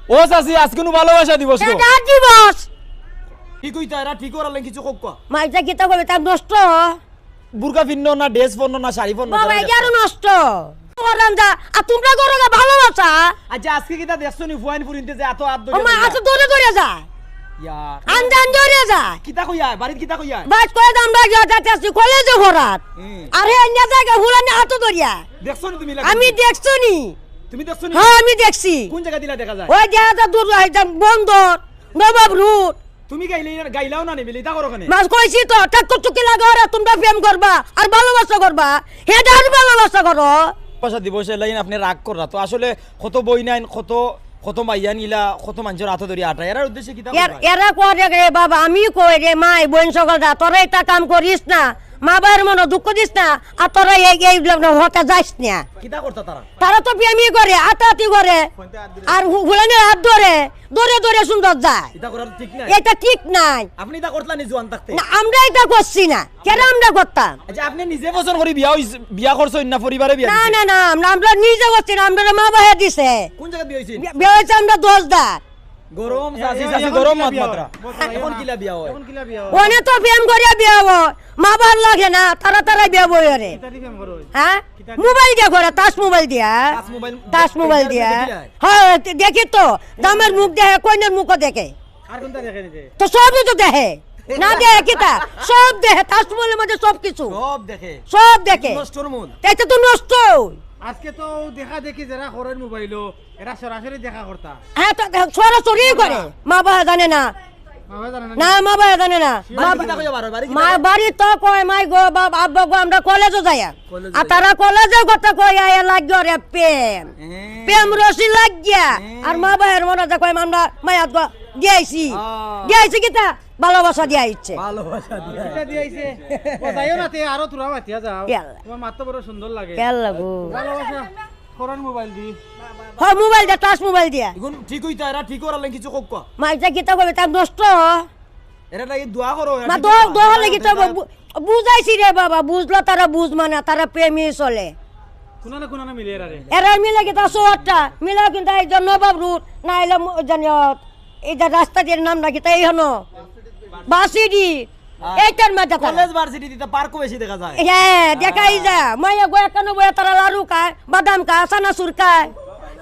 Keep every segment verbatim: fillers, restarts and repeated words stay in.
ও চাচি, আজকে নু ভালোবাসা দিবস তো। এটা দিবস। ঠিক অইতা, এরা ঠিক করার লাগি কিছু কউক্কা। মাইজা কিতা কইবে, তার নষ্ট। বুরকা ফিন্নো না, ড্রেস ফিন্নো না, শাড়ি ফিন্নো, বাবা, এটা আরো নষ্ট। করান যা, আর তোমরা করো গা ভালোবাসা। আচ্ছা, আজকে কিতা দেখছো নি ফুয়াইন ফুরিন্তে যে এত আত ধরে ও মা, ধরে? আত ধরে ধরে যা। ইয়ার। আন্দা আন্দা ধরে যা। কিতা কইয়া, বাড়িত কিতা কইয়া? বাস করে দাম বাজ যাতে আসি কলেজে ভরাত। হুম। আর হে অন্য জায়গা হুলানি আত ধরিয়া। দেখছো নি তুমি লাগি? আমি দেখছো নি। তুমি দেখছো নি? হ্যাঁ, আমি দেখছি। কোন জায়গা দিলা দেখা যায়? ওই দেখা যায় দূর, ওই যে বন্দর, নবাব রোড। তুমি গাইলে, গাইলাও না নিবিলি, তা করো কেনে? মাছ কইছি তো, ঠাকুর চুকি লাগাও রে, তোমরা প্রেম করবা, আর ভালোবাসা করবা, হেটা আর ভালোবাসা করো। ভালোবাসা দিবসে লাইন আপনি রাগ কররা, তো আসলে কত বইনাইন, কত, কত মাইয়ান ইলা, কত মানষর আত ধরি আটা, এরার উদ্দেশ্যে কিতা এর-, কইবা? এরা কয় রে, রে বাবা, আমি কই রে, মাই বইন সকল দা, তোরা এটা কাম করিস না, মা বাবার মনে দুঃখ দিস না, আর তোরা এই, এই হতে যাস না। কিতা করতা তারা? তারা তো প্রেমই করে, আতাআতি করে, আর হু-, হুলানের হাত ধরে, ধরে ধরে সুন্দর যায়। এটা করা তো ঠিক নাই। এটা ঠিক নাই। আপনি এটা করতলা নি জোয়ান থাকতে? না, আমরা এটা করছি না। কেন আমরা করতাম? আচ্ছা, আপনি নিজে পছন্দ করি বিয়া হইছ-, বিয়া করছইন না পরিবারে বিয়া না, দিছে? না, না, আমরা, আমরা নিজে করছি না, আমরা মা বাহে দিছে। কোন জায়গায় বিয়া হইছইন? বিয়া, বিয়া হইছে আমরা দশ দার। গরম, চাচি, এ-, চাচি, এখন গরম কিলা মাত বিয়া মাতরা। হয়? এখন কিলা বিয়া হয়? এখন কিলা বিয়া হয়? ওনে তো প্রেম করিয়া বিয়া হয়। মা বাবার লাগে না, তারা তারা বিয়া বই ওরে। কিতা দি প্রেম করো? হ্যাঁ? কিতা দি? মোবাইল দিয়া করে, touch মোবাইল দিয়া। Touch মোবাইল touch দে-, মোবাইল দেখি দিয়া। না, দেখি না। হ্যাঁ, দে-, দেখি তো। দামের মুখ দেখে, কইনের মুখও দেখে। আর কোনটা দেখে নিতে? তো সবই তো দেখে। না দেখে কিতা? সব দেখে, touch মোবাইলের মধ্যে সব কিছু। সব দেখে। সব দেখে। নষ্টর মন। এটা তো নষ্ট। আজকে তো দেখা দেখি যারা করেন মোবাইলও, এরা সরাসরি দেখা করতা। হ্যাঁ, তো সরাসরি করে। মা বাবা জানে না। মা বাবা জানে না? না, মা বাবা জানে না। বাড়ি মা কিতা কইয়া বারো? বাড়ি কিতা মা কইয়া? বাড়ি তো কয়, "মাই গো, বাপ, আব্বা গো, আমরা কলেজে যাইয়া।" কলেজে আর যাইয়া। তারা কলেজে কথা কয়, "আয়া লাগিয়া রে প্রেম।" হ্যাঁ। প্রেম রসি লাগিয়া। হ্যাঁ। আর মা বাবার মনে দেখো, "আমরা মায়াত গো দিয়াইছি।" আহ। দিয়াইছি কিতা? ভালোবাসা দিয়াইছে। ভালোবাসা দিয়া। কিতা দিয়াইছে? ও যাইও না, তে আরো তোরা মাতিয়া যাও। ইয়াল্লা। তোমার মাত তো বড় সুন্দর লাগে। ইয়াল্লা গো। ভালোবাসা। করেন মোবাইল দি। হ, মোবাইল দিয়া, touch মোবাইল দিয়া। এখন ঠিক হইতা, এরা ঠিক করার লাগি কিছু কউক্কা। মা, এটা কিতা কইবে, তার নষ্ট। এরা লাগি দোয়া করো, এরা মা, ঠিক দোয়া, করা। দোয়া লাগি তো এরা বু-, বুঝাইছি রে বাবা, বুঝলো তারা বুঝ মানে, তারা প্রেমই চলে। কুনানো কুনানো মিলে এরা রে। এরা মিলে কিতা সোয়ারটা, মিলে কিন্তু এই যে নবাব রোড, না এলে ম-, জানি অত, এই যে রাস্তা দিয়ে নাম না কিতা এই হনো, বাসিডি। আর এইটার মাঝে তারা। কলেজ ভার্সিটি দিতে পার্কও বেশি দেখা যায়। হ্যাঁ, দেখাই হ্যাঁ। যায়। মাইয়া গো একখানো বইয়া তারা লাড়ু খায়, বাদাম খায়, চানাচুর খায়।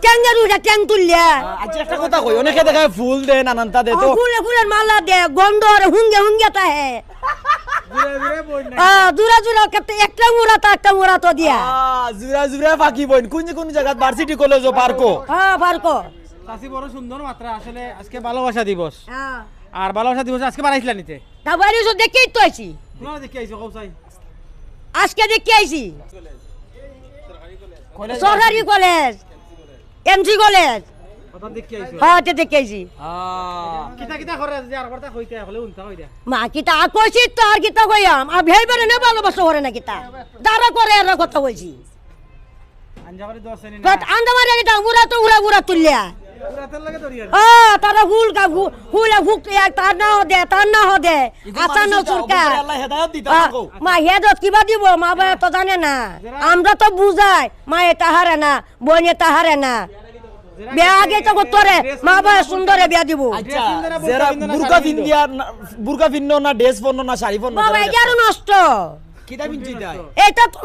ট্যাঙ্গের উঠে ট্যাং তুললিয়া। আচ্ছা, একটা কথা কই, অনেকে দেখায় ফুল দেয়, নানানটা দেয়, তো ফুলে ফুলের মালা দেয়, গন্ধ আর হুঙ্গে হুঙ্গে তাহে। জুড়া জুড়া বইন না। আহ, জুড়া জুড়া খেতে একটা মুড়া তো একটা মুড়া তো দিয়া। আহ, জুড়া জুড়া ফাঁকি বইন। কোন কোন জায়গাত ভার্সিটি কলেজও পার্কও? হ্যাঁ, পার্কও। চাচি বড় সুন্দর মাতরা, আসলে আজকে ভালোবাসা দিবস। হ্যাঁ। আর ভালোবাসা দিবস আজকে বাড়াইছিলা নিতে? তা বাড়ি সব দেখেই তো আইছি। কোনানো দেখি আইছো, কও চাই? আজকে দেখি আইছি। কলেজ সরকারি কলেজ, এমসি কলেজ। কথা দেখি আইছো? হ্যাঁ, ওটা দেখি আইছি। আহ। কিতা কিতা করে যে আর কথা কইতে হলে উনতা কই দে। মা, কিতা আর কইছি তো আর কিতা কইয়াম? আর ভেই বেড়ে না ভালোবাসা করে না কিতা? যারা করে এরা কথা কইছি। আঞ্জা করে দশ শ্রেণী না। কত আন্দা মারে কিতা? উড়া তো উড়া উড়া তুললিয়া। উড়া তোর লাগে দড়ি আর। হ্যাঁ, তারা হুল গা হু-, হুলে হুক এক তার না হদে, তার না হদে। ইগু আসানো মানুষ তো সুরকা। অবশ্যই আল্লাহ হেদায়েত দিতা আ, থাকো। মা হেদায়েত কিবা দিব? মা বাবা তো জানে না। আমরা তো বুঝাই, মা এটা হারে না, বোন এটা হারে না। বিয়া আগে তো করতো রে, মা বাবা সুন্দরে বিয়া দিব। আচ্ছা, যারা বুরকা পিন্দিয়া না, বুরকা পিন্নো না, ড্রেস পরনো না, শাড়ি পরনো, বাবা, যারা এটা আরো নষ্ট। কিতা পিনছি তাই? এটা তো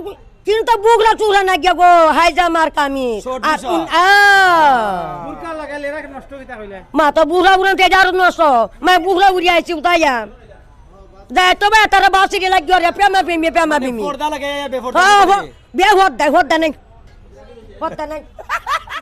কিন্তু বুগরা চুরা না গিয়া গো, হাইজা মার কামি। শর্ট আর বুশা। উন-, আ। বুরকা লাগাইলে এরা নষ্ট কিতা কইলে? মা তো বুড়া বুড়া তে যার নষ্ট। মা বুড়া বুড়ি আইছি উতাইয়া। যাই তো বা তারা বাসি গেলা গিয়া রে, প্রেমা প্রেমী, প্রেমা মানে প্রেমী। পর্দা লাগাইয়া বেপর্দা হ্যাঁ, করে। হ্যাঁ। বিয়া হত দেয়, হত দেয় নাই। হত দেয় নাই।